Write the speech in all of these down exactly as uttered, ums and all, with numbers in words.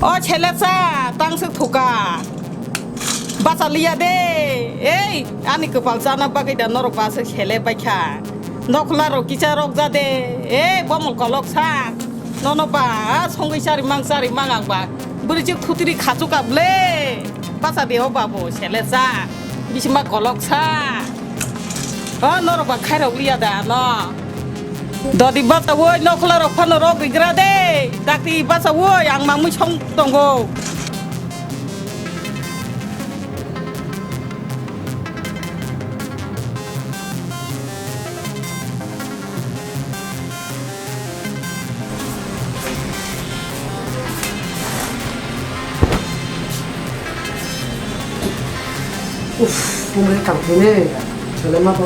O sele cha, tang se thuka. Bacha liya de. Ei, ani kwpal chana bagwi da norok ba se sele paikha. Nokhla rok kisa rok ja de. Ei, bomol kolok sa. Nono ba, songwi chari mang, chari mang ang ba. Bwrwi chik thutri khachu kable. Bacha de o babu, sele cha. Bisima kolok sa. O norok ba khairok liya da no. Dodi bacha woi, nokhla rok phano rok rigra de. Dakti bacha woi, ang mangmui song tongo. Uff, mama ni tang phai ne. Sale ma bo.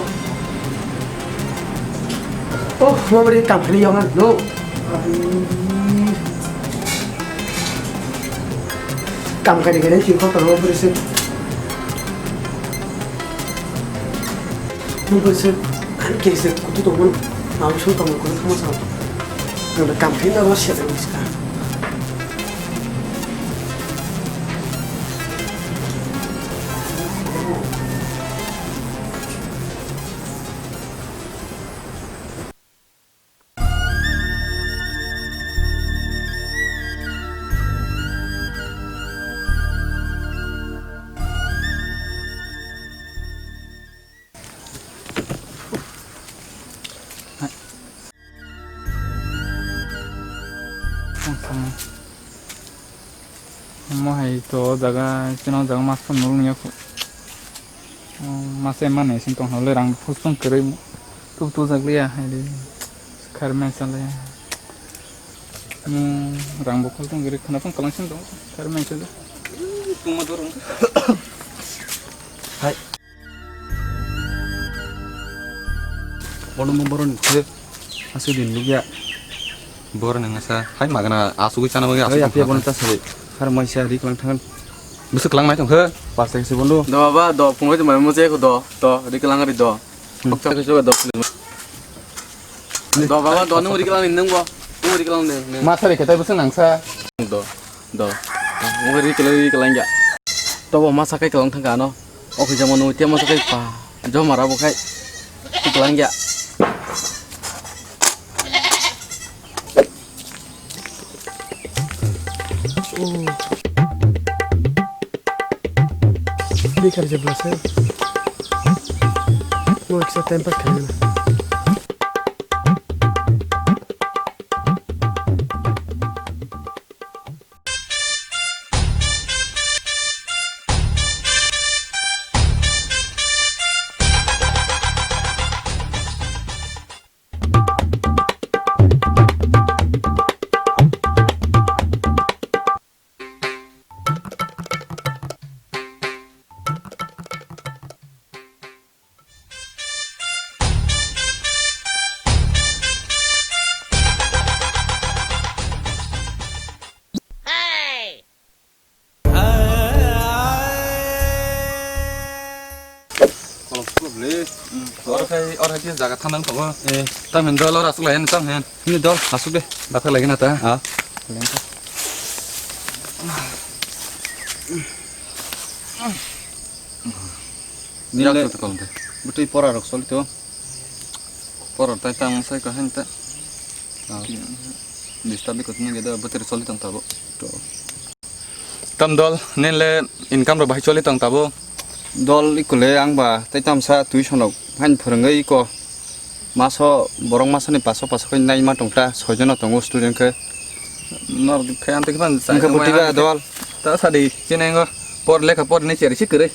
Oh, mama ni tang phai ne yong no. Kam kari kari chiri ko tong bwrwi se. Bwrwi se, ani kiri se kutu tong mano. Mama song tong mano kutu thangma sa. Ang da kam khe na ro se da miska. Omo hai to o jaga, chini o jaga mas phano nukya kho. O mas emani sing tong hwnle rang phusung kwrwi tub tub jak liya hai de. Kharmai salai. Mo rang bo khol tong kwrwi khna tong kalang sing tong. Kharmai salai. Tuma dorong. Hai. Bono mo boroni khe aswk din nukya. Boroni ngasa hai magana asugwi chana bagwi aswk. Hai, apiya bono ta sabai. Har maisa ri klang thangan. Bwswk klang nai tongkhe? Pas tengse bono. Do baba, do phungo tongmani mo cheko do. Do, ri klang ri do. Hmm. Koksa koksa do. Do baba, do nung ri klang ni nung bo. Nung ri klang ni nung. Ma sari khe tai bwswk nangsa. Do. Do. Wngkha ri kwlai, ri kwlai ya. Tobo masa kai kwlwng thangkha ano. O khe jamo nung tia masa kai pa. Joma rabo khai. Ri kwlai ya. Bikar jebla se. Mo eksa time pass khaina. Kolom sulo bwle. Oro khai, oro khai jaga thanang tongo. Eh. Tamni dol oro aswk lai ani tamo hen. Hini dol aswk de. Daphek lai gana ta. Ah. Nile. Yak to kolom de. Bwtwi pora rok soli to. Pora tai tamo sai ka hen ta. Ah. Disturb ko tini gede bwtwi soli tong tabo. To. Tam dol, nini le income rok bahai choli tong tabo? Dol ikole ang ba tei tamsa tuition rok hain phwrwngwi iko maso borok masani paso paso khe naima tongta, soi jono tongo student khe. Nor khe ang tei khe phano wngkhe bwtwi ba dol. Ta sadi chini ngo por lekha por ni cherwi si kwrwi.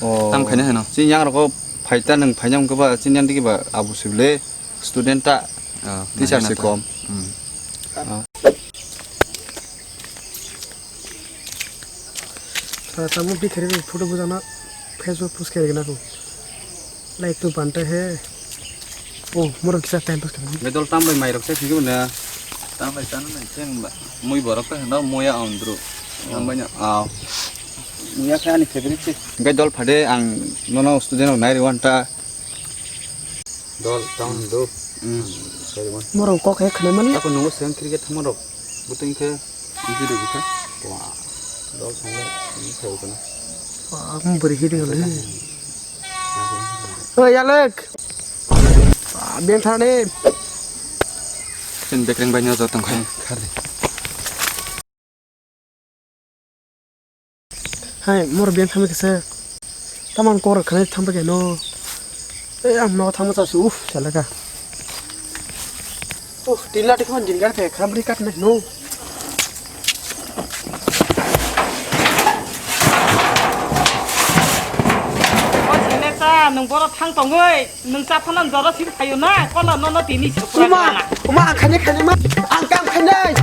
Oh. Tam khaina heno. Chini yang rok phaita nwng phaina wngkhe ba chini yang digi ba abu sibile student ta. Ah, teacher se kom. Hmm. Ah. Tamo bikhe rw photo bujana Facebook post khe rwgwna kho. Like to banta he. Oh, moro kisa time pass khe. Bedol tambai mai rok se thigwi na. Tambai chana nai cheng ba. Mui borok ta hino moya ondro. Tambai na. Ah. Moya khe ani favorite se. Bedol phade ang nono student rok nai rw anta. Dol town do. Hmm. Sorry man. Moro kok he khna mani. Ako nungo sen cricket thamorok. Buting khe. Video bukha. Wah, dol thangwi, ini khawi kono. Wah, ang bwrwi hidi hwnwi. Oi, Alek. Wah, beng thani. Chini bekreng bai no jotong khai. Khar di. Hai, mor beng thami kisa. Taman kor khani thang bai no. Ei, ang no thang sa su, uf, chala ka. Uh, tin lati khon jin gar phe, khram ri kat nai no. O sile cha, nung boro thang tongoi, nung cha phano jora sir phayo na, kola no no tini sir pura Uma, na. Uma, ang khani khani ma, ang kam khani.